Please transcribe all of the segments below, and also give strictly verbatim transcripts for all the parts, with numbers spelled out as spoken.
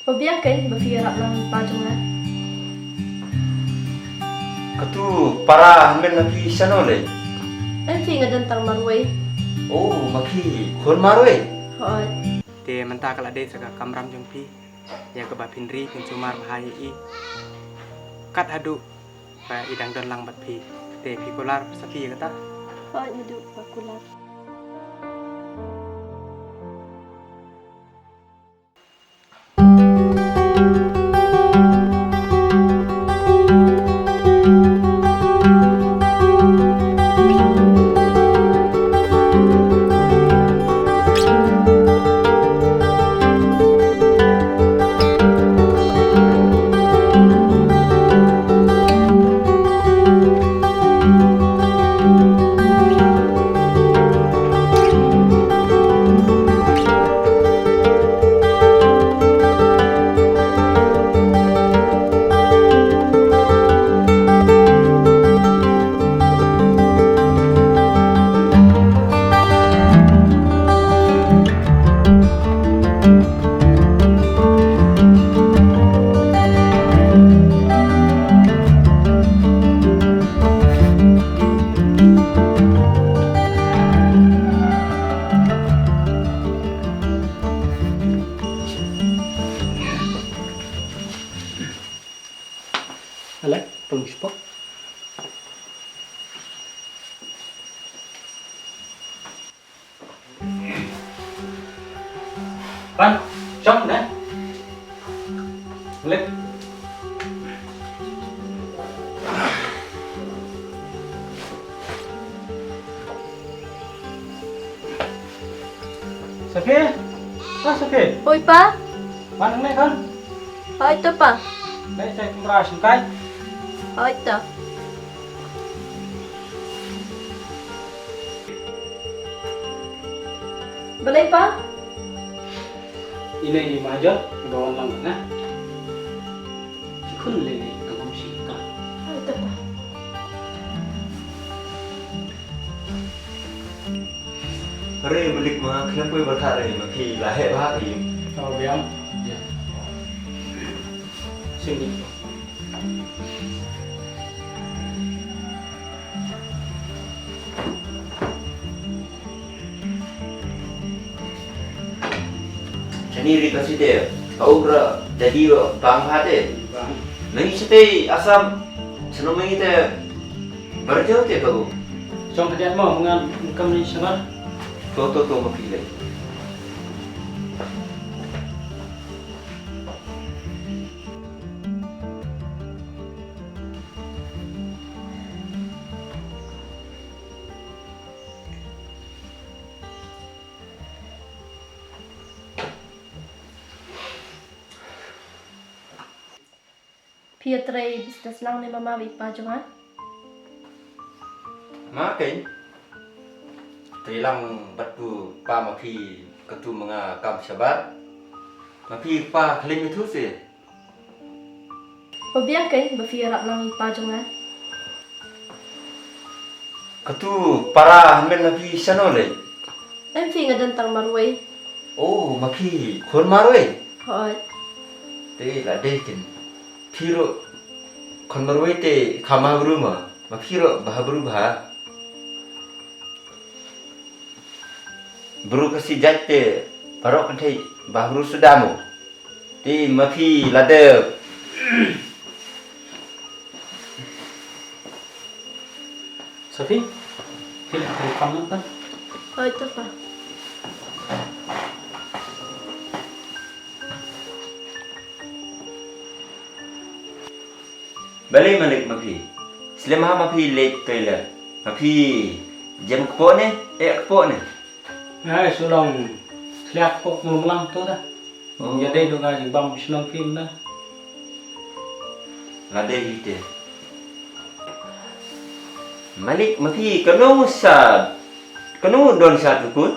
Ba biang kein ba phi ïarap lang ïa i pa jong nga. Katu para hynmen na phi shano lei? Em phi, nga don tang marwei. Oh, ma phi khun marwei? Hooid. Te mynta ka la dei sa ka kamram jong phi, ïa kaba phin ri phin sumar bha ïa i. Kat haduh ba i dang don lang bad phi. Te phi kular sa phi ïa kata? Hooid, naduh ba kular. Alek, tong spok. Pan, jom deh. Lek. Safi? Ah, Safi. Oi, Pa. Wan hangne kan? Hooid to, Pa. Dei, dei, kumra sngewkai. Hooid to. Balei, Pa? Ine i Mahajon, i ba wan lang na. Ki khun lei lei ka bym shim ka. Hooid to, Pa. Re malik ma khlem poi byrkhat re ma phi la heh bha ka ïing. Oh, biang. Ïa. Sini. Shani ri ka site, ka um ra, dadi ra, bang bha te. Bang. Ngi site Assam, shano ngi te, barjau te ka um. Shong ka diat mo, ngan kam ni shana. To, to, to, ma phi lei. Phi ïatrei business lang ne mama bad i pa jong nga? Ma kein. Trei lang bad u pa ma phi katu ma nga kam shabar. Ma phi pa khlem ïathuh se. Ba biang kein ba phi ïarap lang ïa i pa jong nga. Katu para hynmen na phi shano lei? Em phi, nga don tang marwei. Oh, ma phi khun marwei? Hooid. Te la dei kein. Phi ruh khun marwei te kham bha bru ma. Ma phi ruh bha bru bha. Bru Khasi jait te baroh kynthei bha bru suda mo. Te ma phi la dep. Safi, phi la dep kam nang kan? Hooid to, Pa. Balei malik ma phi? Slem ha ma phi leit toilet. Ma phi jem kpoh ne? Eh kpoh ne? Ai, sulong sliak kpoh mlong lang to da. Oh. Ïa dei do ka jingbam shnong phi na. La dei hi te. Malik, ma phi kano sa, kano don sa tu khun?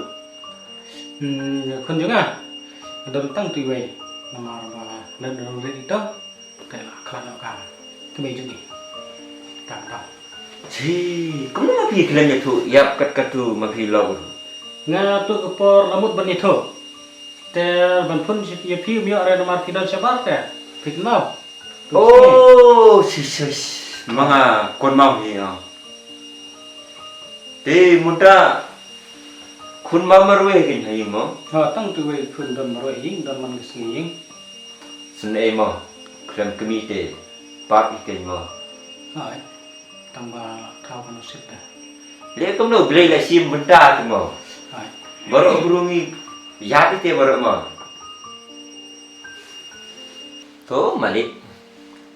Hmm, khun jong nga. Don tang tu wei. Namar ba na don rit ito. Te la khlad noh ka kmie jong ngi. Tang tang. Chi, kumno ma phi khlem ïathuh ïap kat katu ma phi lok ruh? Nga tu ka por la mut ban ïathuh. Te ban phone ïa phi, ym ïoh re namar phi don shabar te. Phi kynmaw? Oh, shish, shish. Ma nga kynmaw hi, oh. Te mynta khun ma marwei kein ha ïing mo? Ha, tang tu wei khun don marwei ha ïing, don man ka sngi ïing. Sngewbha mo, khlem kmie te pap ïa kein mo. Hai, tang ba thaw ka nusip da. Leh kumno Blei la shim bynta te mo. Hai. Baroh briew ngi ïap ïa te baroh mo. To Malik,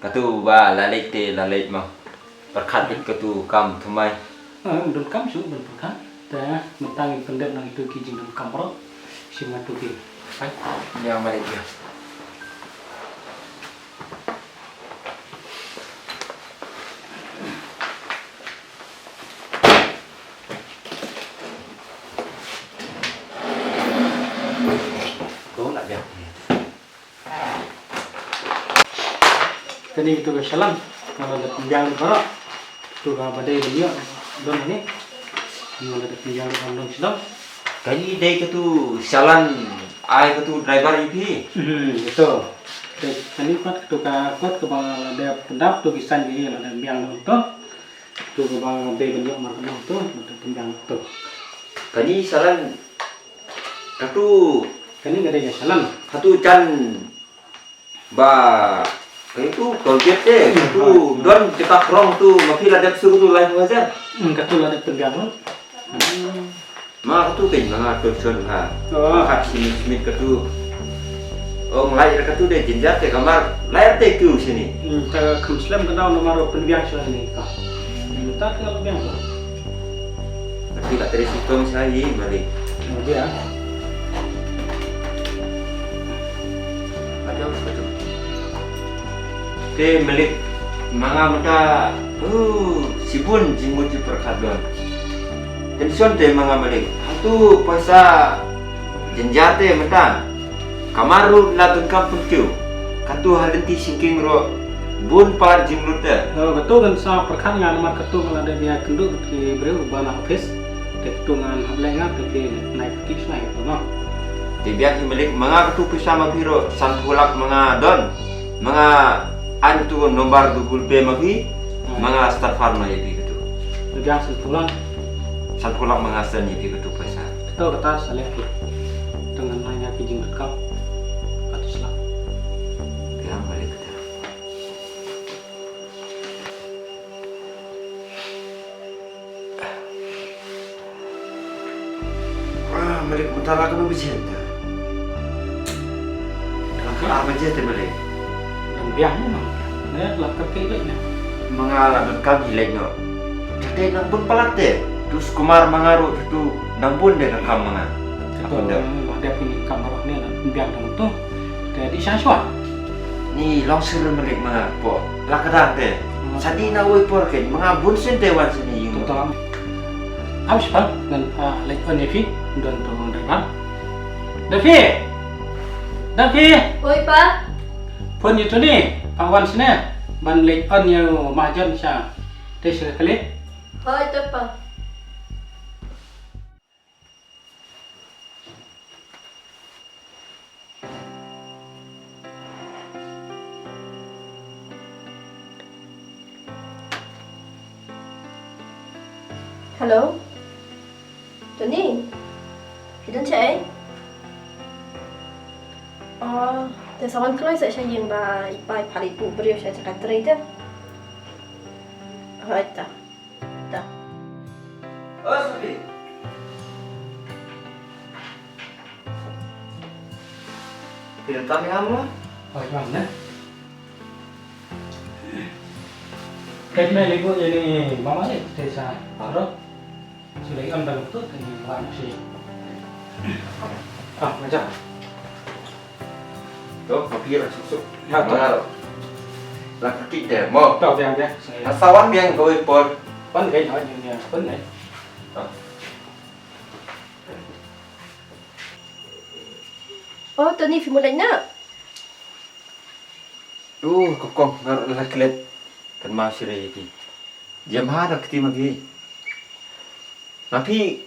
katu ba la leit te la leit mo. Pyrkhat beit katu kam thymmai. Ah, ym don kam shuh ban pyrkhat. Te mynta ngin pyndep na kitu ki jingdonkam baroh. Shim na kitu ki. Hai. Ïa Malik ïa. Ko la biang. Kane katu ka shalan nga la dep pynbiang baroh. Katu kaba dei ban ïoh don hangne. Nga la dep pynbiang baroh, don shalom. Kane dei katu shalan ai katu driver ïa phi. Hmm, katu. Dei kane pat katu ka kot kaba nga la dep pyndap, katu ki sign ki la dep pynbiang baroh katu. Katu kaba dei ban ïoh markylluid katu, la dep pynbiang katu. Kane shalan katu. Kane ka dei ka shalan. Katu jan ba, kaei tu, Colgate te, hmm, katu, hmm, don jaka krong tu, ma phi la dep shu tu lai hajar. Hmm, katu la dep pynbiang tu. Hmm. Ma katu kein ma nga tu shon ha. Oh. Khat sini smit katu. Oh, nglai ra katu de jynjar te kamar, lai te kiew sini. Hmm, ta kham slem ka daw namar pynbiang shuwa ni ka. Hmm, ta ka biang ka. Tapi la teri sitom sha hi balik. Oh, dia. Ada apa tu? Te Malik, ma nga mynta, uh, shibun jingmut jingpyrkhat don. Tension te ma nga Malik. Hangtu pisa jynjar te mynta. Kamar ruh la donkam pynkiew. Katu ha lynti shingkieng ruh bun palat jingmut te. Oh, katu kan sa pyrkhat nga namar katu nga la dep ïakynduh bad ki briew ba na office. Te katu ngan hap leh nga te ki nai ki snai katu no. Te biang hi Malik, ma nga katu pisa ma phi ruh sanphew lak ma nga don. Ma nga ai tu nombar Google Pay ma phi. Hmm. Ma nga transfer noh ïa phi katu. Te biang sanphew lak. Sanphew lak ma nga send ïa phi katu pisa. Katu kata sa leh phi. Te ngan ai nga ki jingdonkam. Katu sla. Biang Malik kata. Ah, Malik, mynta la katno baje mynta? Ka ar baje te Malik. Dang biang ne, nang. Ne, la kyrkieh leit ne. Ma nga la donkam hi leit noh. Te nang bun palat te. Tu skumar ma nga ruh tu nang bun de ka kam ma nga. Te to, la dep ni kam ruh ne, la biang dang tu. Te dei sha shuwa. Ni long sir Malik ma nga po. La ka dang te. Hmm. Sa dei na wei por kein ma nga bun sien te wan sini ïing. To, to. Am shuwa ngan, ah, leit on ïa phi, don to driver. Dafi! Dafi! Oi, Pa. Phone ïa Tony, pa wan sini. Ban leit on ïa u mahajon sha te sha kali. Hoi, to, Pa. Hello. Tony. Phi don shaei? Oh, te sa wan kloi sa sha ïing ba i pa i phah ïa u briew sha jaka trei te. Hoi ta. Ta. Oh, Sophie. Phi don kam ïa nga mo? Hoi, wan ne. Peit me lei buh ïa ni mama ni te sa. Aro. Shu lei am dang tu te ni wan shi. Ah, ngajar. To, ma phi la suk suk. Ya, to. Mar. La kit de mo. To, biang biang. Sa wan biang kawei por. Wan kai no, wan kai. To. Oh, Tony, phi mut leit noh? Uh, ka kong nga la klet. Kan ma shire ki. Jam ha da kti ma ki. Ma phi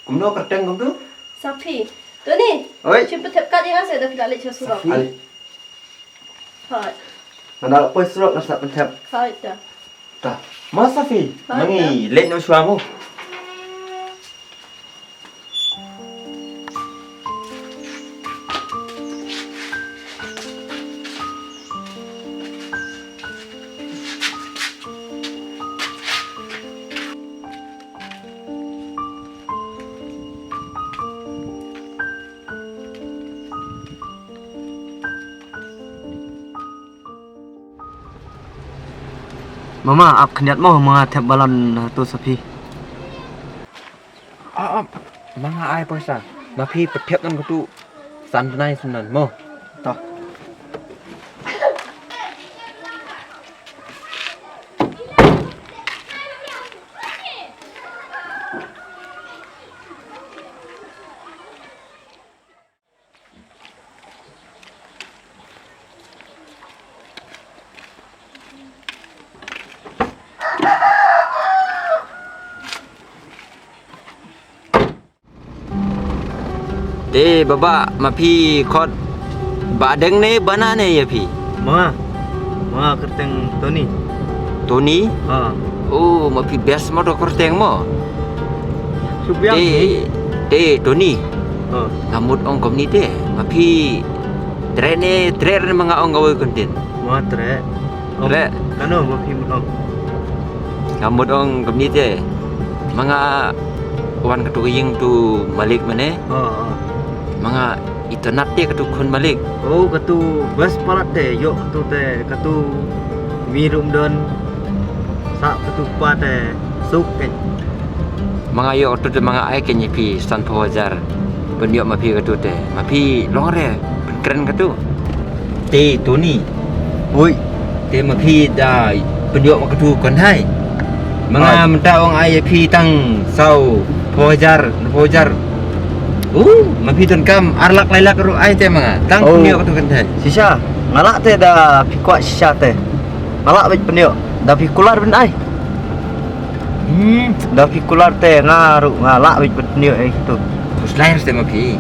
kumno kyrteng kumtu? Sa phi. Tony. Oi. Shim pynthep kat ïa nga seh da phi la leit sha surok. Safi. Hooid. Nga da la poi surok nga sa pynthep. Hooid da. Ta. Ma Safi. Hooid, ma ngi leit noh shuwa mo. Mama, ap khyndiat mo, ma nga thep balon hato Safi. Ap, ap, ma nga ai pisa. Ma phi pynthep nan katu san bnai snem mo. To. Te baba, ma phi khot Bahdeng ne Bana ne ïa phi? Ma nga, ma nga kyrteng Tony. Tony? Ha. Oh, ma phi best mo to kyrteng mo. Shu biang. Te, te Tony. Ha. Nga mut ong kumne te, ma phi treh ne, treh ne ma nga ong kawei kyntien? Ma nga treh. Treh. Kano ma phi mut ong? Nga mut ong kumne te, ma nga wan katu ka ïing tu malik mane. Ha, ha. Ma nga itynnad te katu khun malik. Oh, katu best palat te, ïoh katu te, katu mih ruh ym don. Sah katu kpa te, suk keiñ. Ma nga ïoh katu te ma nga ai keiñ ïa phi sanphew hajar. Pynïoh ma phi katu te. Ma phi long re, pynkren katu. Te Tony. Oi. Te ma phi da pynïoh ma katu kynthai. Ma nga mynta ong ai ïa phi tang saw phew hajar, phew hajar. Uh, ma phi donkam ar lak lai lak ruh ai te ma nga. Tang pynïoh katu kynthai. Shisha, nga lah te da phi kwah shisha te. Nga lah beit pynïoh. Da phi kular ban ai. Hmm. Da phi kular te nga ruh nga lah beit ban pynïoh ïa kitu. Pus lair te ma phi.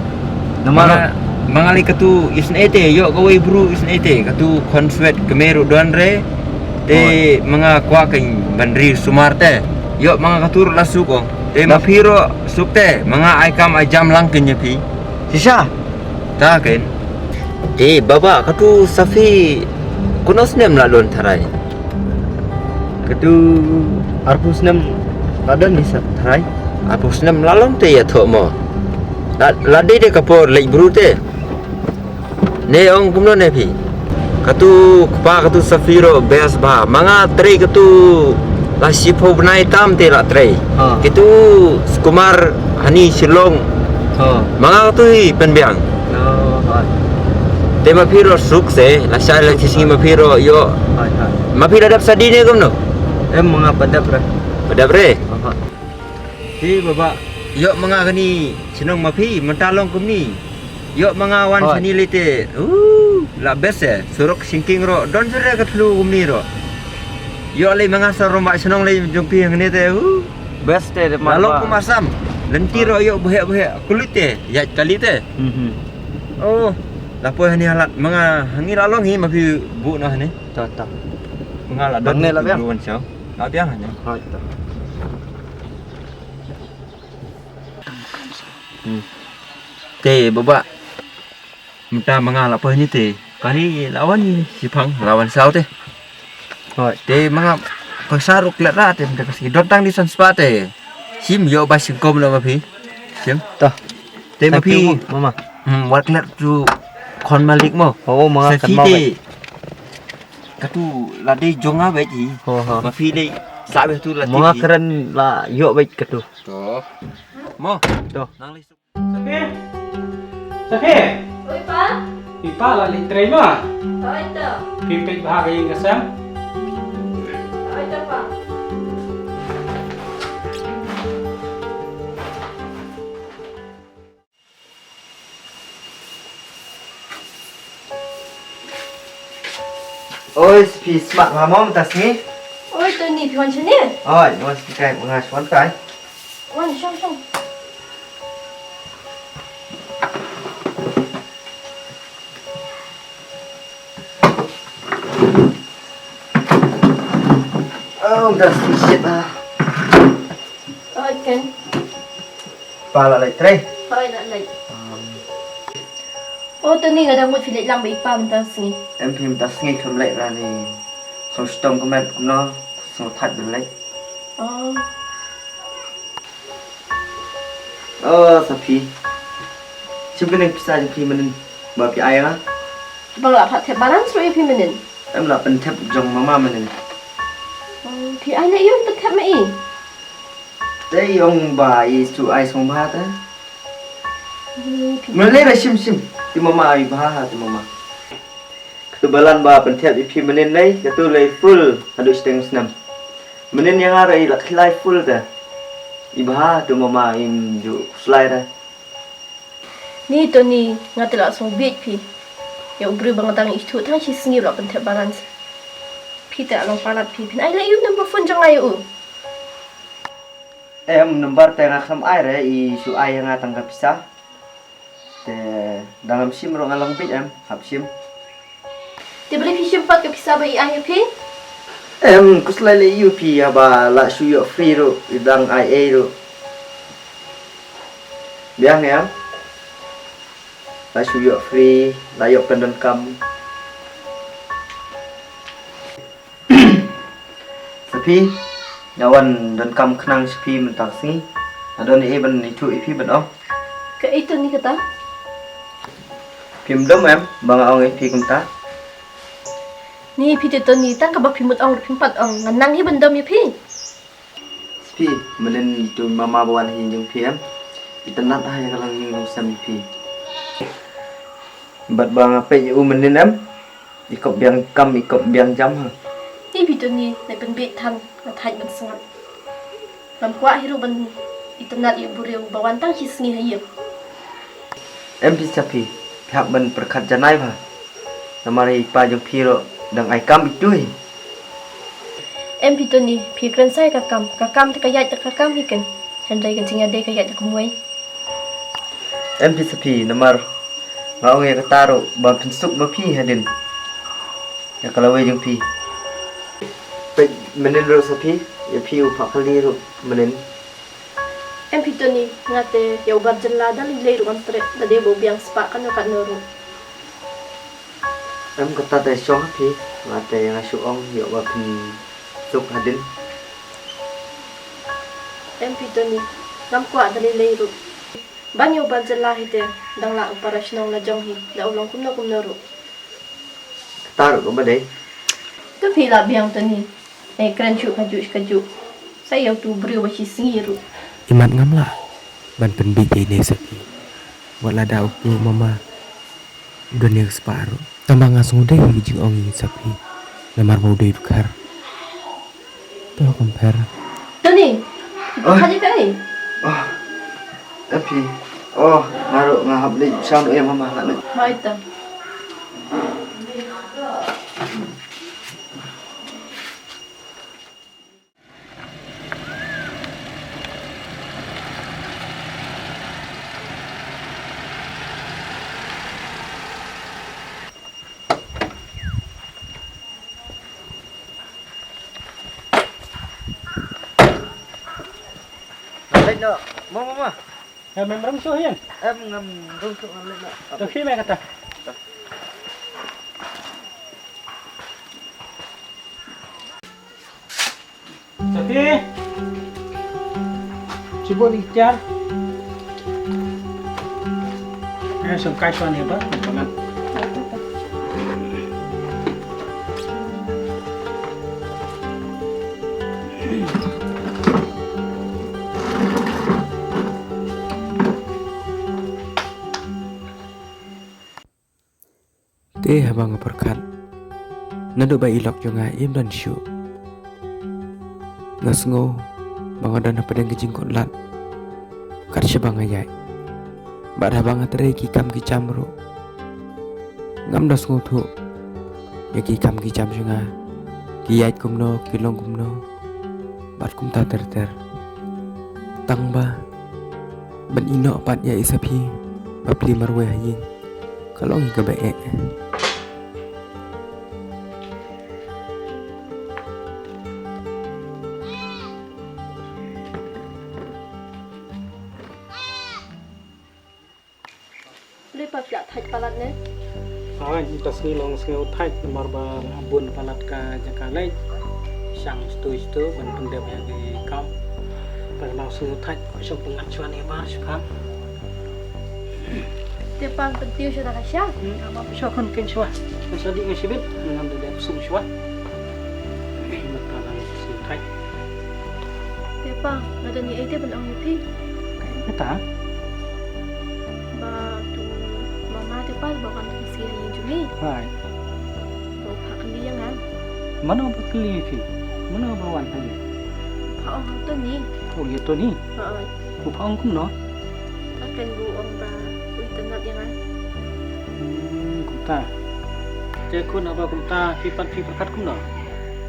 Namar ma nga, ma nga lei katu isynei te, ïoh kawei bru isynei te, katu khon swet kmie ruh don re. Te ma nga kwah keiñ ban ri sumar te. Ïoh ma nga katu ruh la suk ong. Te ma phi ruh suk te, ma nga ai kam ai jam lang keiñ ïa phi. Shisha. Ta keiñ. Te baba, katu Safi kumno snem la don tharai? Katu arphew snem la don ni sa tharai. Arphew snem la long te ïathuh mo. La, la dei de ka por leit bru te. Ne ong kumno ne phi? Katu kpa katu Safi ruh best bha. Ma nga trei katu la shiphew bnai tam te la trei. Ha. Kitu Sukumar hani Shillong. Ha. Ma nga katu hi pynbiang. Oh, ha. Te ma phi ruh suk se, la shai la shisngi ma phi ruh ïoh. Ha, ha. Ma phi la dep sadi ne kumno? Em, ma nga pat dep re. Pat dep re? Ha, ha. Hi baba. Ïoh ma nga kani shnong ma phi mynta long kumni. Ïoh ma nga wan shane lei te. Uh, la best eh. Surok singking ruh don shuh re ka thlu kumni ruh. Ïoh lei ma nga sa rom ba shnong lei jong phi hangne te. Uh. Best te de ma. La long kum Assam. Lynti ruh ïoh bheh bheh. Kulit te. Ïaid kali te. Mhm. Oh, la poi hani halat ma nga hangi la long hi ma phi buh noh hani. Ta ta. Ma nga la don hangne la biang. Wan shaw. La biang hani. Hoi ta. Hmm. Te baba. Mynta ma nga la poi ni te. Kali la wan ni shipang la wan shaw te. Hoi. Te ma nga pasa ruh klet ra te mynta ka sngi don tang di san spah te. Shim ïoh ba shim kom lo ma phi. Shim. Ta. Te ma phi. Thank you, mama. Hmm, wat klet tu khon malik mo. Oh, ma nga kan mau. Katu la dei jong nga beit hi. Ho, ho. Ma phi dei sa beit tu la. Ma nga kren la ïoh beit katu. To. Mo. To. Nang lei. Safi. Safi. Oi pa. Phi pa la leit trei mo. Oi to. Phi peit bha ka ïing ka sem. Oi to pa. Oi, phi smat bha mo mynta sngi? Oi, Tony, phi wan shane? Oi, wan shane kai, nga shu wan kai. Wan, shong, shong. Oh, dah sedikit ah. Oi, Ken. Ba la leit trei. Oi, la leit. Oh, Tony, nga dang mut phi leit lang bad i pa mynta sngi. Em, phi mynta sngi khlem leit ra ni. Sngewshitom ka met kumno, sngewthait ban leit. Oh. Oh, Saphi. Shim kane ka pisa jong phi mynnin ba phi ai nga. Ba nga la pat thep balance ruh ïa phi mynnin. Em, la pynthep jong mama mynnin. Hmm, phi ai leh ïa u pynthep ma i. Te i ong ba i shu ai sngewbha te. Hmm, phi mynnin la shim shim. Te mama ai bha ha te mama. Katu balan ba pynthep ïa phi mynnin lei, katu lei full haduh shiteng snem. Mynnin ïa nga ruh i la khlai full te. I bha tu mama, im ju khuslai te. Ni Tony, nga te la sngewbha phi. Ïa u briew ba nga dang ithuh tang shi sngi la pynthep balance. Phi te la long palat phi. Phin ai leh ïa u number phone jong nga ïa u. Em, number te nga khlem ai re, i shu ai ïa nga tang ka pisa. Te dang ym shim ruh nga long beit em, hap shim. Te balei phi shim pat ka pisa ba i ai ïa phi? Em, khuslai leh ïa u phi, haba la shu ïoh free ruh, i dang ai ei ruh. Biang em. La shu ïoh free, la ïoh pyndonkam. Saphi, nga wan donkam khnang sha phi mynta ka sngi. Nga don ei ban ïathuh ïa phi ban ong. Kaei Tony kata? Phim dom em ba nga ong ïa phi kumta? Ni phi te Tony, tang kaba phi mut ong phim pat ong, nga nang hi ban dom ïa phi. Saphi, mynnin tu mama ba wan ha ïing jong phi em, itynnad ha ïa ka long ïing long sem ïa phi. Bad ba nga peit ïa u mynnin em, i kop biang kam, i kop biang jam ha. Ni phi Tony, nai pynbeit than, nga thait ban sngap. Ngam kwah hi ruh ban itynnad ïa u briew ba wan tang shi sngi ha ïing. Em phi Saphi, phi hap ban pyrkhat janai bha. Namar i pa jong phi ruh dang ai kam itu hi. Em phi Tony, phi kren sa ïa ka kam, ka kam te ka ïaid da ka kam hi ken. Hynrei ka jingïadei ka ïaid da ka muwei. Em phi Saphi, namar nga ong ïa kata ruh ba pynsuk ma phi hadien ïa ka lawei jong phi. Peit mynnin ruh Saphi, ïa phi u phah kali ruh mynnin. Em phi Tony, nga te ïa u Bar Jylla da lei lei ruh ngam treh, da dei ba u biang spah katno katno ruh. Em kata te shong ha phi, nga te nga shu ong ïoh ba phin suk hadien. Em phi Tony, ngam kwah da lei lei ruh. Ban ïa u Bar Jylla hi te, dang lah u para shnong la jong hi, da u long kumno kumno ruh. Kata ruh kaba dei. To phi lah biang Tony. Nai kren shuh kajuh sha kajuh. Sa ïa utu u briew ba shi sngi ruh. Imat ngam lah ban pynbeit ïa ine Saphi. Wat lada u kpu mama u don ïa ka spah ruh. Tangba nga sngewdei ïa ka jingong ïa Saphi. Namar ba u dei u dkhar. To compare. Tony. Oi. Phi kha ïa kaei? Oh. Em phi. Oh, nga ruh nga hap leit sha u ïa mama nga leit. Hoi to. Leit noh. Ma, ma, ma. Em, em rung shuh ïa. Em, ngam rung shuh, ngam leit noh. To khie me kata. Sati. Sibuk ni jar. Eh, sum kai suan ni ba, palat. Te haba nga pyrkhat naduh ba i lok jong nga im don shuh, nga sngew ba nga don hapdeng ka jingkut lad kat shaba nga ïaid. Bad haba nga trei ki kam ki jam ruh ngam da sngewthuh ïa ki kam ki jam jong nga, ki ïaid kumno, ki long kumno bad kumta ter ter. Tang ba ban ïehnoh pat ïa i Saphi ba plie marwei ha ïing ka long hi kaba eh. Phi la thait palat ne? Hooid, ita sngi long sngew thait namar ba la bun palat ka jaka leit. Shang stu stu ban pyndep ïa ki kam. Ba long sngew thait, ko shong pyngngad shwa ne bar shwa. Te pang pyntiew shwa da ka sha. Hmm, ama sha khun ken shwa. Ka sha di ngi shibit, ngam da dep sum shwa. Mata lang sngew thait. Te pang, nga da ni ai te ban ong ïa phi. Kata? Ba tu mama te pa ba kan tu si ïa jong ngi. Hai. Ba pha kali ïa nga. Mano ba kali phi? Mano ba wan kali? Pha ong tu ni. Oh, ïa tu ni. Ha. Ba pha ong kumno? Pha kan bu ong ba u itynnad ïa nga. Hmm, kumta. Te khun haba kumta phi pat phi pyrkhat kumno?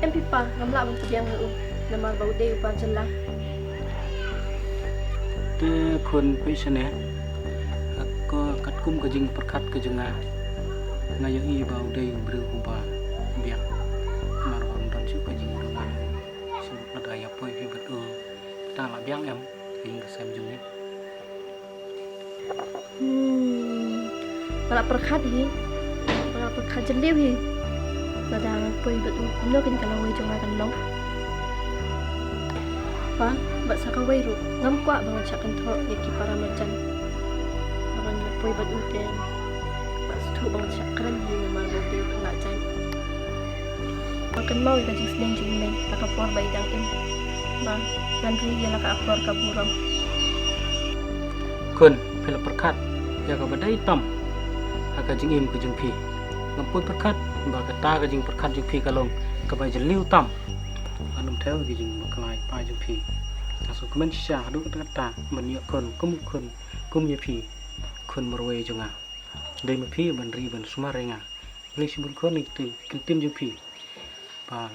Em phi pa, ngam lah ban pdiang ïa u. Namar ba u dei u pa jylla. Te khun phi shane. Ko katkum ka jingpyrkhat ka jong nga. Nga ïohi ba u dei u briew uba biang. Namar ba ym don shuh ka jingduna. Shu lada ïa poi phi bad u. Ta la biang em. Ka ïing ka sem jong ngi. Hmm. Ba la pyrkhat hi. Ba la pyrkhat jylliew hi. Lada nga poi bad u, kumno kin ka lawei jong nga kan long. Pa, bad sa kawei ruh, ngam kwah ba ngan shah kynthoh ïa ki para marjan. Ba ngan poi bad u te. Bad sdang ba ngan shah kren hi namar ba u dei u khynnah jait. Ba kynmaw ïa ka jingsneng jong i mei, la ka por ba i dang im. Ba ngan ri ïa la ka akor ka burom. Khun, phi la pyrkhat ïa kaba dei tam ha ka jingim ka jong phi. Ngam poi pyrkhat ba kata ka jingpyrkhat jong phi ka long kaba jylliew tam. Ngan ym thew ïa ka jingbakla i pa jong phi. Nga sngewkmen shisha haduh katta katta ban ïoh khun kum khun kum ïa phi. Khun marwei jong nga. Dei ma phi ban ri ban sumar ïa nga. Lei shibun khun ïa ki ktien jong phi. Ba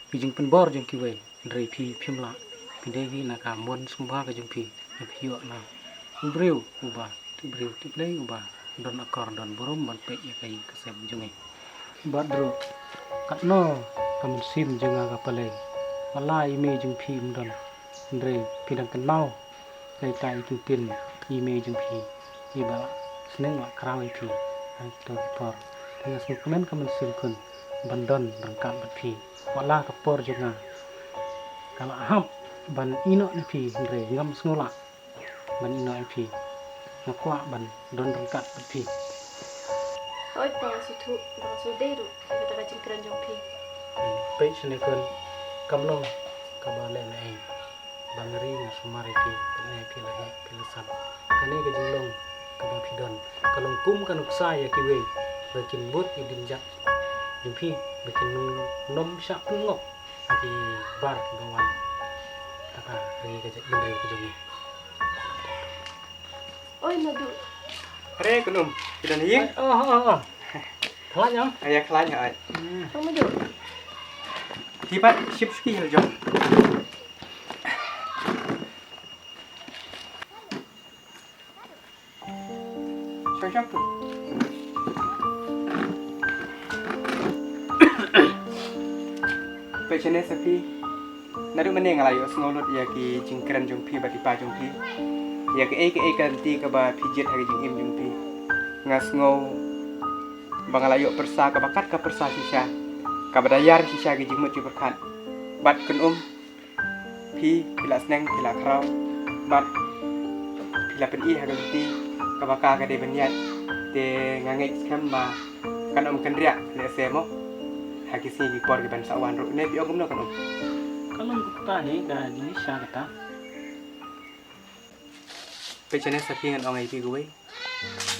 ki jingpynbor jong kiwei, hynrei phi phim lah. Phi dei hi na ka mon sngewbha ka jong phi. Ïa phi ïoh na u briew uba, u briew u Blei uba don akor don burom ban peit ïa ka ïing ka sem jong ngi. Bad ruh katno ka mynsiem jong nga ka palei. Wat la i mei jong phi im don, hynrei phi dang kynmaw. Kaei kaei ki ktien i mei jong phi iba la sneng la khraw ïa phi ha kito ki por. Te nga sngewkmen ka mynsiem khun ban don ryngkat bad phi. Wat la ka por jong nga ka la hap ban ïehnoh ïa phi, hynrei ngam sngew lah ban ïehnoh ïa phi. Nga kwah ban don ryngkat bad phi. Hooid, ba nga sngewthuh, ba nga sngewdei ruh ïa kata ka jingkren jong phi. Peit shane khun, kam long kaba leh leh ei. Ba nga ri nga sumar ïa phi, phi la heh phi la san. Kane ka jinglong kaba phi don ka long kum ka nuksa ïa kiwei ba kin bud ïa i dien jait jong phi, ba kin nym shah pynngop ha ki bar kiba wan. Kata ka ri ka jaitbynriew ka jong ngi. Oi Madu. Hare Khun Um, phi don ha ïing? Oh, oh, oh. Khlaiñ ïa? Ïa khlaiñ ïa. Hmm. Oi Madu. Phi pat shim suki ïa la jong. Shong shong tu. Peit shane Safi. Naduh mynne nga la ïohsngew lut ïa ki jingkren jong phi bad i pa jong phi. Ïa kaei kaei ka lynti kaba phi jied ha ka jingim jong phi. Nga sngew ba nga la ïoh pyrsa kaba kat ka pyrsa shisha. Kaba da ïar shisha ki jingmut jingpyrkhat. Bad Khun Um. Phi, phi la sneng, phi la khraw. Bad phi la pyni ha ka lynti kaba ka ka dei ban ïaid. Te nga ngeit skhem ba kan ym kynriah lehse mo ha ki sngi ki por ki ban sa wan ruh. Ne phi ong kumno Khun Um? Ka long kumta hi ka jingshisha kata. Peit shane Safi, ngan ong ïa phi kawei.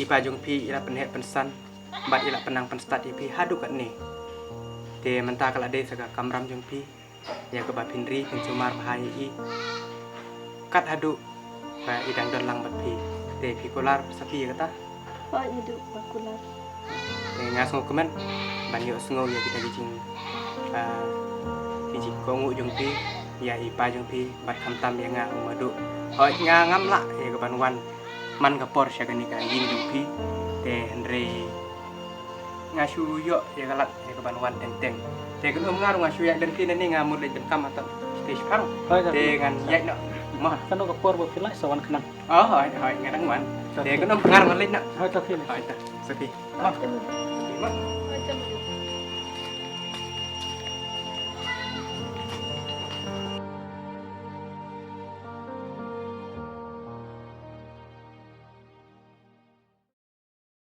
I pa jong phi i la pynheh pynsan bad i la pynnang pynstad ïa phi haduh katne. Te mynta ka la dei sa ka kamram jong phi ïa kaba phin ri phin sumar bha ïa i. Kat haduh ba i dang don lang bad phi. Te phi kular Safi ïa kata? Hooid Madu, nga kular. Te nga sngewkmen ban ïohsngew ïa kita ki jing, ah, ki jingkohnguh jong phi ïa i pa jong phi bad khamtam ïa nga U Madu. Hooid nga ngam lah ïa ka ban wan man ka por sha kane ka ïing jong phi. Te hynrei nga shu ïoh ïa ka lad ïa ka ban wan teng teng. Te Khun Um, nga ruh nga shu ïaid lynti nangne, nga mut leit donkam hato stage phang. Hooid, te ngan ïaid noh. Ma. Kano ka por ba phi lah sa wan khnang. Oh, hoi, hoi, nga dang wan. Te kano bngar wan leit na. Hoi, to phi leit. Hoi, to. Sa phi. Ma. Ma.